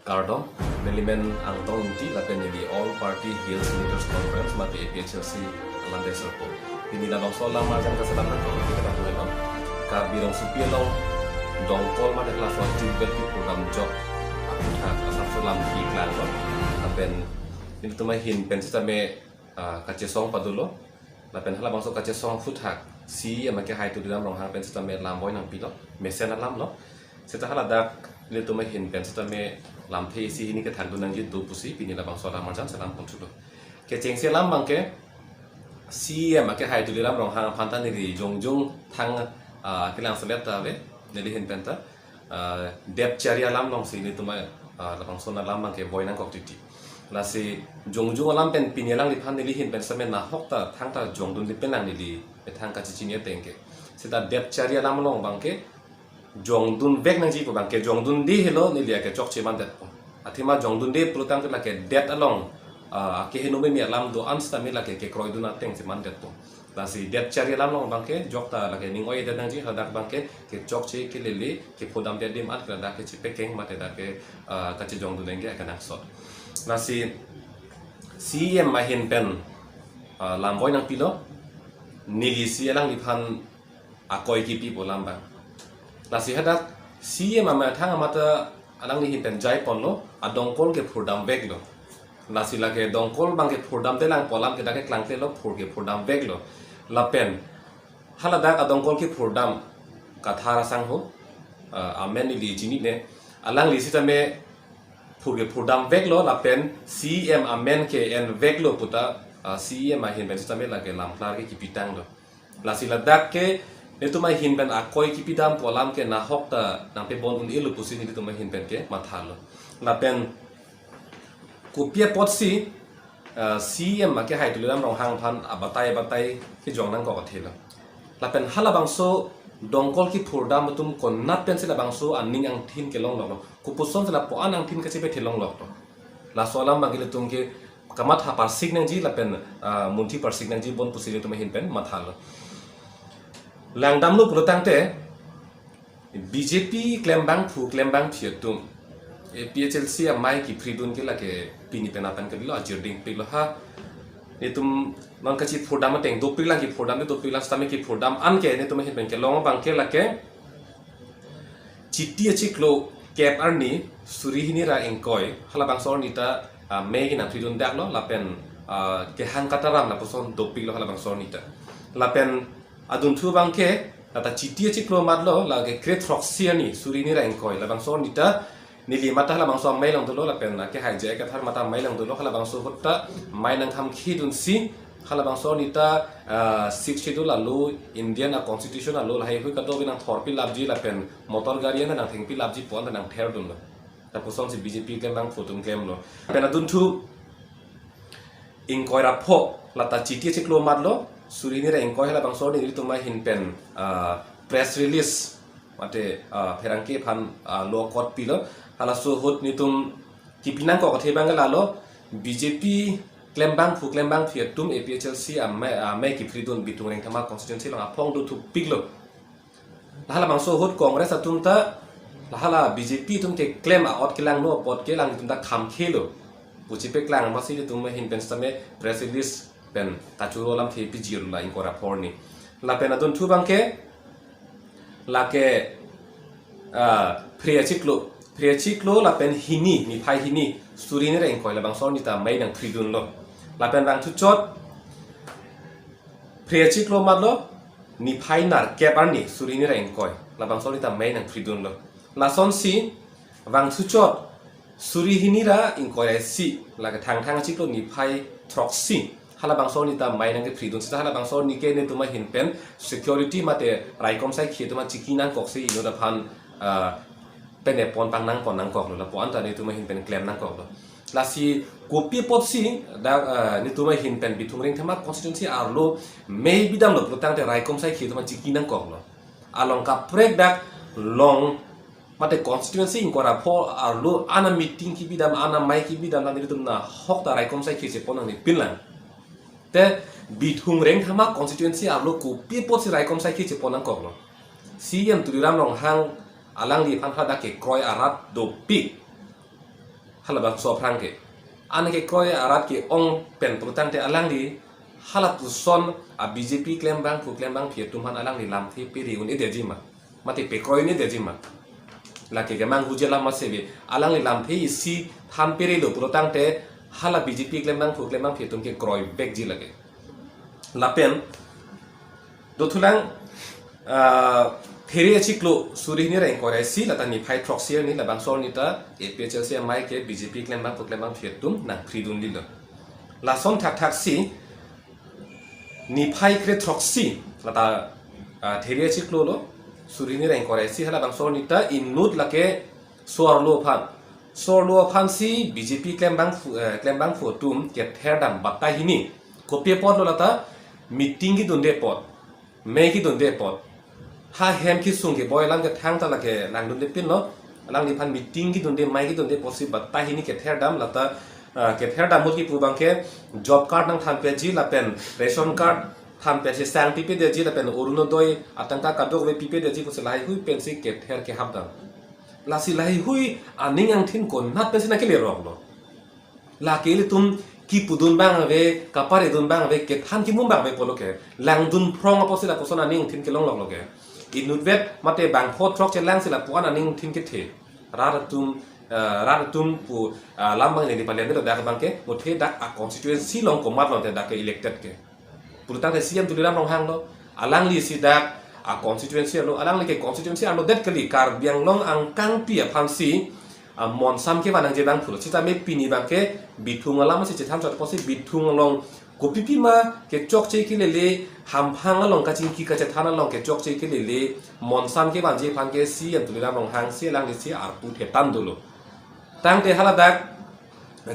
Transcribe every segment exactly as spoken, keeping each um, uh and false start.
Kardom, neli men Angtong Ingti lapen neli All Party Hills Leaders Conference mate A P H L C alam deserpo. Pini labangso alam arjan kaselam nangkok kita tuh no. Karbi Rongsopi along dongkol mate kelas one tubewell kephurdam jok aphuthak asapso lam keklang lo. Lapen nelitum ahin pen sitame ah, kachesong padolo. Lapen halabangso kachesong aphuthak C E M akehai Tuliram Ronghang pen sitame lam boi nangpilo, mesen alam lo. Sita haladak nelitum ahin pen sitame lamthe isi hini kethakdun nangji do pusi pini labangso alam arjan selam ponthulo. Kechengsi alam abangke C E M akehai Tuliram Ronghang aphan ta neli jongjong thang, ah, kelang selet ta ave, neli ahin pen ta ah, det chari alam alongsi nelitum, ah, labangso alam abangke boi nangkok titi. Lasi jongjong alam pen pini alangliphan neli ahin pen sitame nahok ta thangta jongdunde pen lang neli methang kachechini ateng ke. Sita det chari alam along abangke jongdunvek nangji pu abangke jongdunde helo neli akechokche mandetpo. Athema jongdunde pulotangte lake det along, ah, keheno meme alam do-an sitame lake kekroidun atengsi mandetpo. Lasi det chari alam along abangke jokta lake ning oi det nangji, hadak abangke kechokche kelele kephurdamde adim an ke ladak kechepekeng mate dak ke, ah, kachejongdun nangji akenangsot. Lasi C E M ahin pen, ah, lam boi nangpilo, nelisi alangliphan akoi kipipo alam abang. Lasi hadak C E M amethang amat alangli ahin pen jaiponlo, adongkol kephurdamveklo. Lasi lake dongkol abangke phurdamde lang pu alam ke dak ke klangklelo, phur kephurdamveklo. Lapen haladak adongkol kephurdam Kathar asangho, ah, amen neli chinine, alangli sitame phur kephurdamveklo lapen C E M amen ke-enveklo puta, ah, C E M ahin pen sitame lake lamklar ke kipitanglo. Lasi ladak ke nelitum ahin pen akoi kipidam pu alam ke nahok ta nangpebon un-elo pusi nelitum ahin pen ke mathalo. Lapen kopi apotsi, ah, C E M akehai Tuliram Ronghang aphan abatai abatai kejong nangkok athelo. Lapen halabangso dongkol kephurdam atum konat pensi labangso aning angthin kelongloklo. Kopuson si lapu-an angthin kachepe thelongloklo. Laso alam abangke ilitum ke kamatha parsik nangji lapen, ah, munthi parsik nangji bon pusi ilitum ahin pen mathalo. Langdamlo pulotangte B J P klembangphu klembangphi atum A P H L C amei kephridun ke lake pini pen apan kalilo, ajirding piklo ha. Nelitum non kachephurdam ateng dopik lang, kephurdamde dopik lang sitame kephurdam an ke nelitum ahin pen kelong abangke lake Chiti achiklo kep arni suri hini ra ingkoi, halabangso arni ta, ah, mei ke nangphridun daklo lapen, ah, kehang kataram lapuson dopiklo halabangso arni ta. Lapen adunthu abangke lata Chiti achiklo matlo, lake kre throksi arni suri hini ra ingkoi, labangso arni ta neli mate halabangso amei along dolo lapen akehai J I Kathar mate amei along dolo, halabangso ahut ta mei nangkhamkhidunsi halabangso arni ta, ah, Sixth Schedule alo, Indian a-constitution alo, lahai hui kadokave nangthorpilapji lapen motor gari an nangthengpilapji pu an ta nangtherdunlo. Lapusonsi B J P klembangphu atum klemlo. Lapen adunthu ingkoi ra pho lata Chiti achiklo matlo, suri hini ra ingkoi, halabangso arni nelitum ahin pen, ah, press release mate, ah, pherangke aphan, ah, lo kot pilo. Halaso ahut nelitum kipi nangkok athe abang lalo, B J P klembangphu klembangphi atum A P H L C amei, amei kephridun Bithung Rengthama constituency along aphong do thupiklo. Halabangso ahut Congress atum ta, hala B J P atum keklem a-ot kelangno apot ke alanglitum ta khamkhelo pu chepeklang masi nelitum ahin pen sitame press release pen kachoro alamthe pijirlo la ingkoi ra pho arni. Lapen adunthu abangke lake, ah, phre achiklo, phre achiklo lapen hini, niphai hini suri hini ra ingkoi, labangso arni ta mei nangphridunlo. Lapen vangthuchot phre achiklo matlo, niphai nerkep arni suri hini ra ingkoi, labangso arni ta mei nangphridunlo. Lasonsi vangthuchot suri hini ra ingkoi ra isi, lake Thangthang achiklo niphai throksi, halabangso arni ta mei nangkephridun sita halabangso arni ke nelitum ahin pen security mate raikom saikhi atum achiki nangkoksi inut aphan, ah, penepon pang nangpon nangkoklo, lapu an ta nelitum ahin pen klem nangkoklo. Lasi kopi apotsi dak, ah, nelitum ahin pen Bithung Rengthama constituency arlo mei bidamlo pulotangte raikom saikhi atum achiki nangkoklo. Along kaprek dak long mate constituency ingkoi ra pho arlo ana meeting kibidam, ana mei kibidam, nelitum nahok ta raikom saikhi chepon nangne pinlang. Te Bithung Rengthama constituency arlo kopi apotsi raikom saikhi chepon nangkoklo. C E M Tuliram Ronghang alangliphan hadak kekroi arat dopik. halabangso aphrang ke. An kekroi arat ke-ong pen pulotangte alangli halapuson a B J P klembangphu klembangphi atum aphan alangli lamthe pere un-edetji ma. Mate pekroi un-edetji ma. Lake kemanghuji alam ma sebe. Alangli lamthe isi than perelo pulotangte hala B J P klembangphu klembangphi atum ke kroivekji lake. Lapen dothulang, ah, There achiklo suri hini ra ingkoi ra isi lata niphai throksi arni labangso arni ta A P H L C amei ke B J P klembangphu klembangphi atum nangphridunlilo. Lason thakthaksi niphai kre throksi lata, ah, There achiklo lo suri hini ra ingkoi ra isi halabangso arni ta inut lake so-arlo aphan. So-arlo aphansi B J P klembangphu, eh, klembangphu atum ketherdam batai hini. Kopi apotlo lata? Meeting kedunde apot, mei kedunde apot. Ha hem kesung keboi alam ke thangta lake langdunde pinlo. Alangliphan meeting kedunde, mei kedunde apotsi batai hini ketherdam lata, ah, ketherdam ahut kipu abangke job card nangthanpetji lapen ration card thanpetji sang pipedetji lapen Orunodoi atangka kadokave pipedetji pusi lahaihui pensi kether kehapdam. Lasi lahaihui aning angthin konat pensi nangkeleroklo? Lake ilitum kipudun abang ave, kaparedun abang ave, kethan kemum abang ave pulo ke. Langdun phrong apotsi lapuson aning angthin kelongloklo ke. Inutvet mate bangpho throk chelangsi lapu-an aning angthin kethe. Rat atum, eh, rat atum pu, ah, lam abang neli palian delo dak abangke, muthe dak a constituency along komat along te dak ke elected ke. Pulotangte C M Tuliram Ronghang lo, alanglisi dak a constituency arlo, alangli ke constituency arlodet kali, Karbi Anglong angkangpi aphansi, ah, monsam kevan nangji abang pulo. Sitame pini abangke Bithung alam si chethan chot apotsi Bithung along kopipima kechokche kelele, hamphang along kachingki kachethan along kechokche kelele, monsam kevanji aphan ke C M Tuliram Ronghangsi alanglisi arpu thetan dolo. Tangte haladak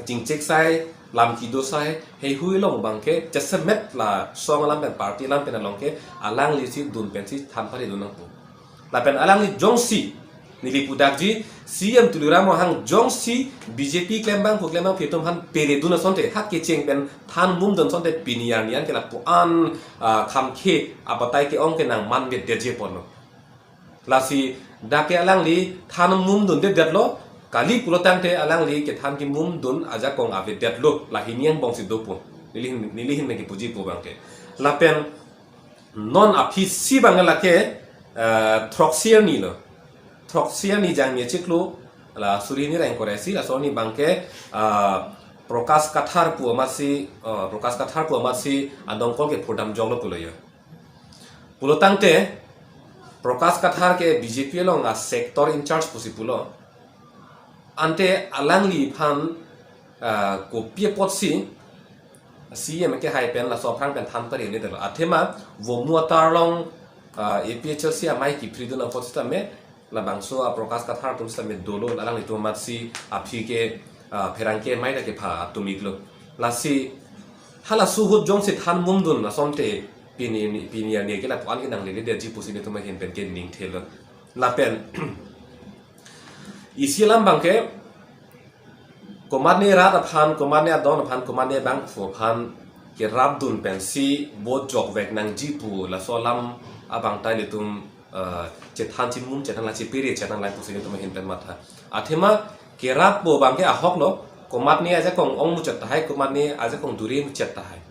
chingchek sai, lam kedo sai, heihui along abangke jasemet la song alam pen party alam pen along ke alanglisi dun pensi than pare dun nangpo. Lapen alangli jongsi, neli pudakji, C M Tuliram Ronghang jongsi B J P klembangphu klembangphi atum aphan peredun asonte, ha kecheng pen than mumdun asonte pini arni an ke lapu-an, ah, khamkhe abatai ke-ong ke nangmanvedetji ponlo. Lasi dak ke alangli than mumdundedetlo, kali pulotangte alangli kethan kemumdun ajakong avedetlo, lahini angbongsi dopo. Nelihin, nelihin nangkipuji pu abangke. Lapen non aphisi abang lake, eh, throksi arni lo. Throksi arni jangmi achiklo, la suri hini ra ingkoi ra isi, laso arni abangke, ah, Prakash Kathar pu amatsi, ah, Prakash Kathar pu amatsi adongkol kephurdamjoklo pulo ya. Pulotangte Prakash Kathar ke B J P along a sector in charge pusi pulo. Ante alangliphan, ah, kopi apotsi C M kehai pen laso aphrang pen than pare un-edetlo? Athema Vomu atar along, ah, A P H L C amei kiphridun apot sitame labangso a Prakash Kathar atum sitame dolo, alanglitum amatsi aphi ke, ah, pherangke amei ta kepha atum iklo. Lasi halaso ahut jongsi than mumdun asonte pini, pini arni ke lapu-an ke nangleledetji pusi nelitum ahin pen ke ningthelo. Lapen isi alam abangke komatne rat aphan, komatne adon aphan, komatne bangphu aphan kerapdun pensi vote jokvek nangji pu laso alam abang ta ilitum, eh, chethan chimum chethan lang, chepere chethan lang pusi nelitum ahin pen matha. Athema kerap pu abangke ahoklo, komatne ajakong ongmuchot tahai, komatne ajakong duri muchot tahai.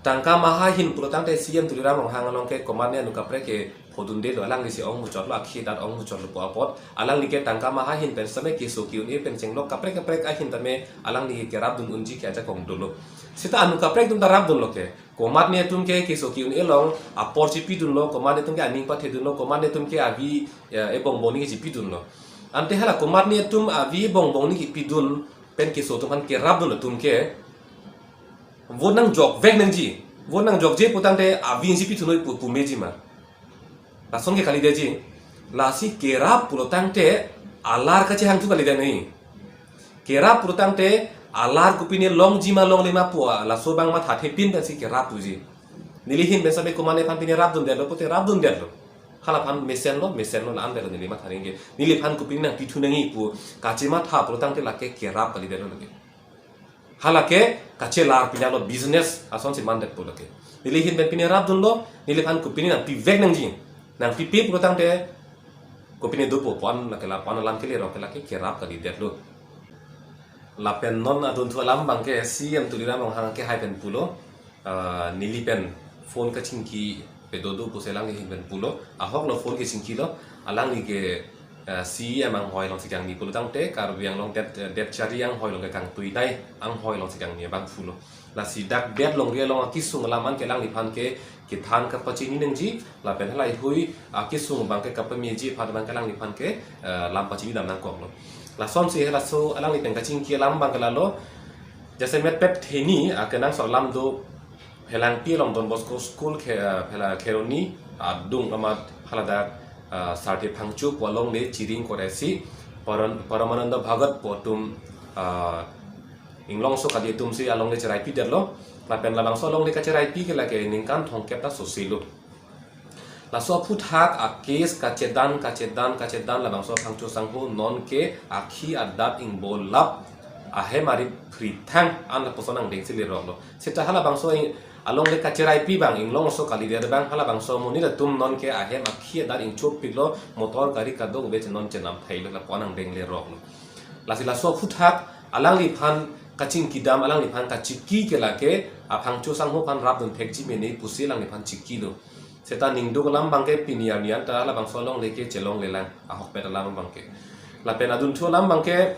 Tangka maha ahin pulotangte C M Tuliram Ronghang along ke komatne anu kaprek ke phodundelo, alanglisi ongmuchotlo, akhi dat ongmuchotlo pu apot. Alangli ke tangka maha ahin pen sitame keso ke-un-e pen chenglok kaprek kaprek ahin tame alangli ke kerapdun unji ke ajakong dolo. Seta anu kaprek atum ta rapdunlo ke. Komatne atum ke keso ke-un-e along apor chipidunlo, komatne atum ke aning pathedunlo, komatne atum ke avi, eh, ebongbong ni ke chipidunlo. Ante hala komatne atum avi ebongbong ni kipidun pen keso atum aphan kerapdun atum ke vote nangjokvek nangji. Vote nangjokje pulotangte avi si pithu noi pu, pumeji ma? Lason ke kalidetji. Lasi kerap pulotangte alar kachehangthu kalidet nai. Kerap pulotangte alar kopine longji ma longle ma pu, ah, laso abang mathathepin pensi kerap puji. Nelihin pen sitame komatne aphan pine rapdundetlo pulote rapdundetlo. Halaphan mesenlo, mesenlo, la-an detlo neli matha ningke. Neliphan kopine nangpithu nangji pu kachematha pulotangte lake kerap kalidetlo lake. Halake kachelar pinlo, business asonsi mandetpo lake. Nelihin pen pine rapdunlo, neliphan kopine nangpivek nangji. Nangpipe pulotangte kopine dopo pu-an lake lapu-an alam kelerok ke lake kerap kalidetlo. Lapen non adunthu alam abangke C E M Tuliram Ronghang akehai pen pulo, ah, neli pen phone kachingki pedo do pusi alangli ahin pen pulo, ahok lo phone kachingkilo, alangli ke, ah, C E M anghoi alongsi kangni pulo tangte, Karbi Anglong det, det chari anghoi along ke kangtuinei anghoi alongsi kangni abang pulo. Lasi dak det longri along akesung alam anke alangliphan ke kethan kapachini nangji, lapen halaihui akesung abangke kapameji aphan abangke alangliphan ke, eh, lam pachini dam nangkoklo. Lasonsi halaso alangli pen kachingki alam abangke lalo, jasemet pep theni akenangsot alam do, Phelangpi along Don Bosco School ke, eh, Phela Kheroni adung amat haladak, eh, Sarthe Phangcho pu alongle chiring koresi Paran-, Paramananda Bhagat pu atum, eh, inglongso kali atumsi alongle cheraipi detlo. Lapen labangso alongle kacheraipi ke lake ningkan thomkep ta soselo. Laso aphuthak a-case kachedan, kachedan, kachedan labangso Phangcho sangho nonke akhi adat ingbolap, ahem ari phrithang an lapuson angdengsi leroklo. Seta halabangso ing-, alongle kacheraipi abang, inglongso kalidet abang, halabangso amonit atum nonke ahem akhi adat ingchopiklo, motor gari kadokave non chenam thailo, lapu-an angdeng leroklo. Lasi laso aphuthak alangliphan kachingki dam, alangliphan kachingki ke lake a-Phangcho sangho aphan rapdun thekji mene pusi alangliphan chingkilo. Seta ningduk alam abangke pini arni anta labangso alongle ke chelonglelang, ahokpet alam abangke. Lapen adunthu alam abangke,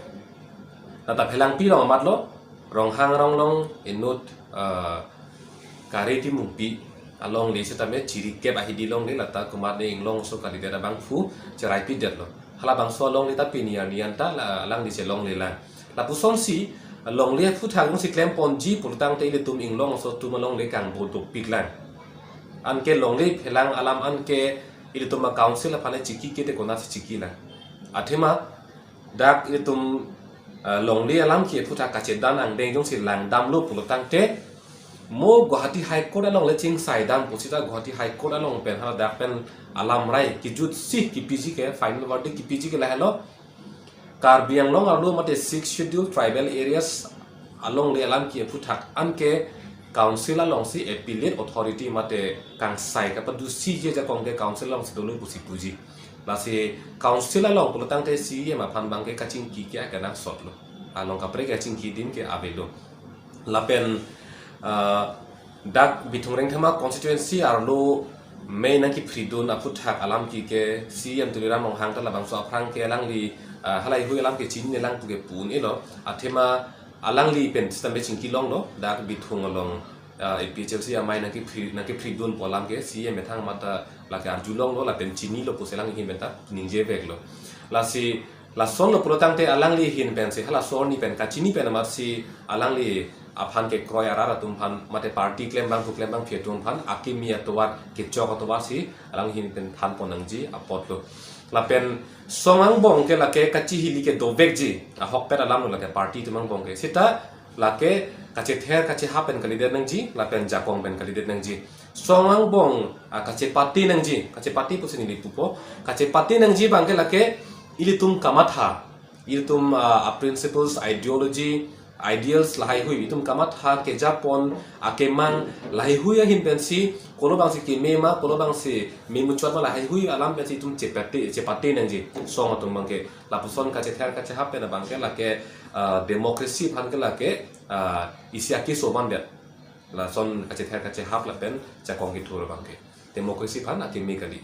lata Phelangpi along amatlo, Ronghang Ronglong inut, eh, Kare Timungpi alongle setame chirikep ahidi longle, lata komatne inglongso kalidet abangphu cheraipi detlo. Halabangso alongle ta pini arni anta la, alangli chelonglelang. Lapusonsi longle aphuthak jongsi klemponji pulo tangte ilitum inglongso atum alongle kangbo dopiklang. Anke longle phelang alam anke ilitum a-council aphan chingki ke te konatsi chingkilang. Athema dak ilitum, eh, longle alam ke aphuthak kachedan angdeng jongsi langdamlo pulo tangte, mo Guwahati High Court alongle chingsai dam pusita Guwahati High Court along pen haladak pen alam rai kijutsi kipiji ke, final verdict kipiji ke lahelo, Karbi Anglong arlo mate Sixth Schedule tribal areas alongle alam ke aphuthak anke council alongsi appellate authority mate kangsai kapadusi je ajakong ke council alongsi dolo pusi puji. Lasi council along pulo tangte C E M aphan abangke kachingki ke akenangsotlo. Along kaprek kachingki adim ke avelo. Lapen, ah, dak Bithung Rengthama constituency arlo mei nangkephridun aphuthak alam ke ke C E M Tuliram Ronghang ta labangso aphrang ke alangli, ah, halaihui alam ke chininelang pu ke pu un-elo. Athema alangli pen sitame chingkilonglo, dak Bithung along, ah, A P H L C amei nangkephri, nangkephridun pu alam ke C E M methang amat ta lake arjulonglo lapen chinilo pusi alangli ahin pen ta ningjeveklo. Lasi lasonlo pulo tangte alangli ahin pensi halaso arni pen kachini pen amatsi alangli aphan kekroi arat atum aphan mate party klembangphu klembangphi atum aphan akimi atovar kechok atovarsi alangli ahin pen thanpon nangji apotlo. Lapen song angbong ke lake kachihili ke dovekji, ahokpet alamlo lake party atum angbong ke. Seta lake kachether kachehap pen kalidet nangji, lapen jakong pen kalidet nangji. Song angbong, ah, kachepate nangji, kachepate pusi neli pupo. Kachepate nangji abangke lake ilitum kamatha, ilitum, ah, a-principles, ideology, ideals lahaihui, itum kamatha kejapon, akemang lahaihui ahin pensi, kolo abangsi keme ma, kolo abangsi memuchot ma lahaihui alam pensi itum chepate, chepate nangji, song atum abangke. Lapuson kachether kachehap pen abangke lake, ah, democracy aphan ke lake, ah, isi akeso mandet. Lason kachether kachehap lapen jakong kethur abangke. Democracy aphan akeme kali.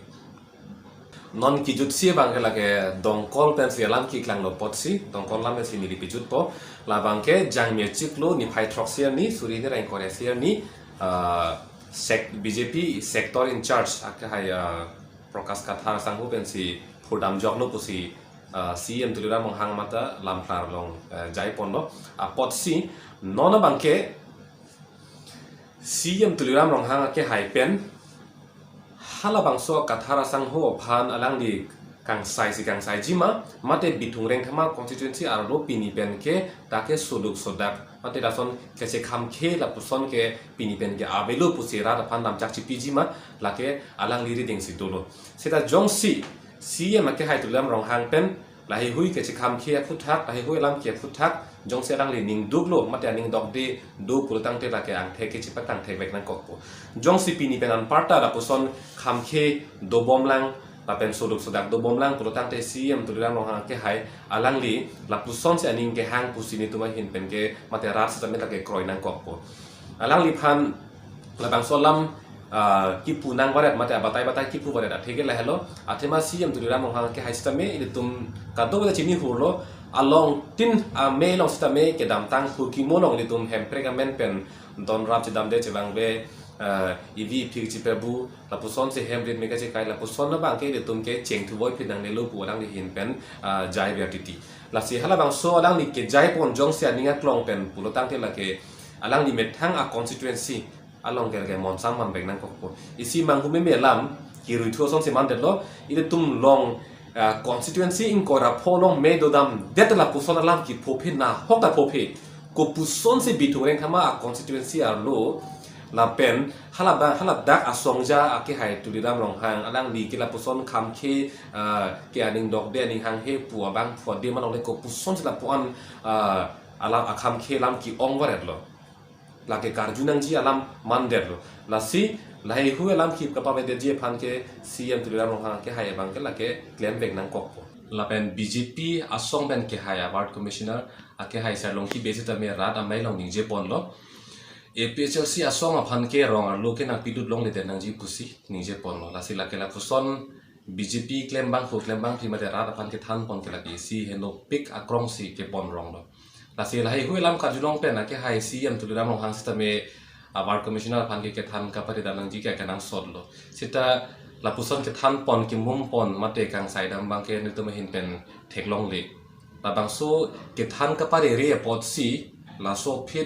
Non kijutsi abangke lake Dongkol pensi alam keklanglo apotsi, Dongkol alam pensi neli pejutpo, labangke Jangmi achiklo niphai throksi arni, suri hini ra ingkoi ra isi arni, ah, sec-, B J P sector in charge akehai, ah, Prakash Kathar sangho pensi phurdamjoklo pusi, ah, C E M Tuliram Ronghang amat ta lamthar along, ah, jaiponlo. Apotsi non abangke C E M Tuliram Ronghang akehai pen halabangso Kathar asangho aphan alangli kangsaisi kangsaiji ma, mate Bithung Rengthama constituency arlo pini pen ke dak ke soduk sodak, mate lason kachekhamkhe lapuson ke pini pen ke avelo pusi rat aphan namchak chipiji ma, lake alangli rideng si dolo. Seta jongsi C E M akehai Tuliram Ronghang pen lahaihui kachekhamkhe aphuthak, lahaihui alam ke aphuthak, jongsi alangli ningduklo, mate aning dokde do pulo tangte lake angthek ke chepatangthekvek nangkokpo. Jongsi pini pen anparta lapuson khamkhe dobomlang, Lapen soduk sodak dobomlang pulotangte C E M Tuliram Ronghang akehai alangli lapusonsi aning kehang pusi nelitum ahin pen ke mate rat sitame lake kroi nangkokpo. Alangliphan labangso alam, ah, kipu nangvaret mate abatai batai kipuvaret atheke lahelo. Athema C E M Tuliram Ronghang akehai sitame ilitum kadokave chini hurlo, along tin amei along sitame kedamtang phurkimo along ilitum Hemprek amen pen donrap chedamde chevangve, ah, ivi iphik chipebu, lapusonsi hem rit me kachekai, lapuson abang ke ilitum ke chengthuvoiphit nangnelo pu alangli ahin pen, ah, jaiver titi. Lasi halabangso alangli kejaipon jongsi aning aklong pen pulotangte lake alangli methang a-constituency along ke lake monsam manbek nangkokpo. Isi manghu meme alam kiruithu asonsi mandetlo, ilitum long, ah, constituency ingkoi ra pho along me dodamdet lapuson alam kiphophe, nahok ta phophe. Kopusonsi Bithung Rengthama a-constituency arlo lapen halaba haladak asongja akehai Tuliram Ronghang alangli ke lapuson khamkhe, ah, ke aning dokde aning hanghe pu abang phude ma longle, kopusonsi lapu-an, ah, alam akhamkhe alam ke-ongvaretlo. Lake karju nangji alam mandetlo. Lasi laheihui alam ke kapavedetji aphan ke C E M Tuliram Ronghang akehai abang ke lake klembek nangkokpo. Lapen B J P asong pen kehai a-ward commissioner akehai Sir Longki Bey sitame rat amei along ningjeponlo, A P H L C asong aphan ke rong arlo ke nangpilut longledet nangji pusi ningjeponlo. Lasi lake lapuson B J P klembangphu klembangphli mate rat aphan kethanpon ke lake isi henopik akrongsi kepon ronglo. Lasi laheihui alam karjulong pen akehai C E M Tuliram Ronghang sitame a-ward commissioner aphan ke kethan kaparidam nangji ke akenangsotlo. Sita lapuson kethanpon kemumpon mate kangsaidam abang ke nelitum ahin pen theklongle. Labangso kethan kaparere apotsi laso aphi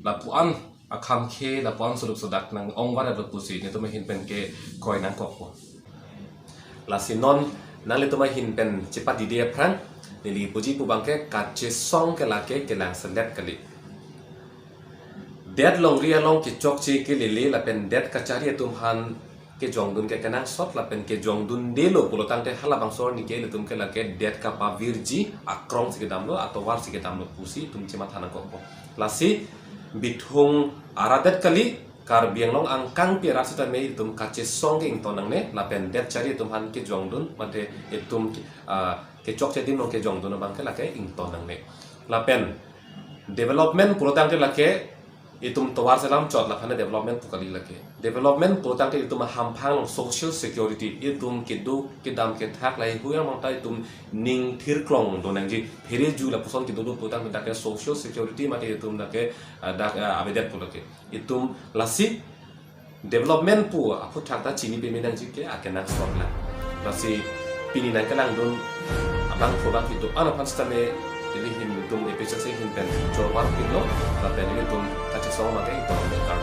lapu-an akhamkhe, lapu-an soduk sodak nang-ongvaretlo pusi nelitum ahin pen ke kroi nangkokpo. Lasi non nanglitum ahin pen chepatide aphrang neli puji pu abang ke kachesong ke lake kelangselet kali. Det longri along kechokche kelele lapen det kachari atum aphan kejongdun ke kenangsot lapen kejongdundelo pulotangte halabangso arni ke ilitum ke lake det kapavirji akrongsi kedamlo, atovarsi kedamlo pusi itum chematha nangkokpo. Lasi Bithung arat det kali, Karbi Anglong angkangpi arat sitame itum kachesong ke ington nangne lapen det chari atum aphan kejongdun mate itum, ah, kechokche adim along kejongdun abang ke lake ington nangne. Lapen development pulotangte lake itum tovar selam chot laphana development pu kali lake. Development pulotangte itum ahamphang along social security, itum kedo kedam kethak laheihui amang ta itum ning thirklong do nangji, phereju lapuson kedo do pulotangte dak ke social security mate itum dak ke, ah, dak, ah, avedet pu lake. Itum lasi development pu aphuthak ta chini peme nangji ke akenangsot lang. Lasi pini nangkelangdun abangphu abangphi do-an aphan sitame ili ahin itum A P H L C ahin pen chorwar pilo, lapen ilitum kachesong abang ke itum kar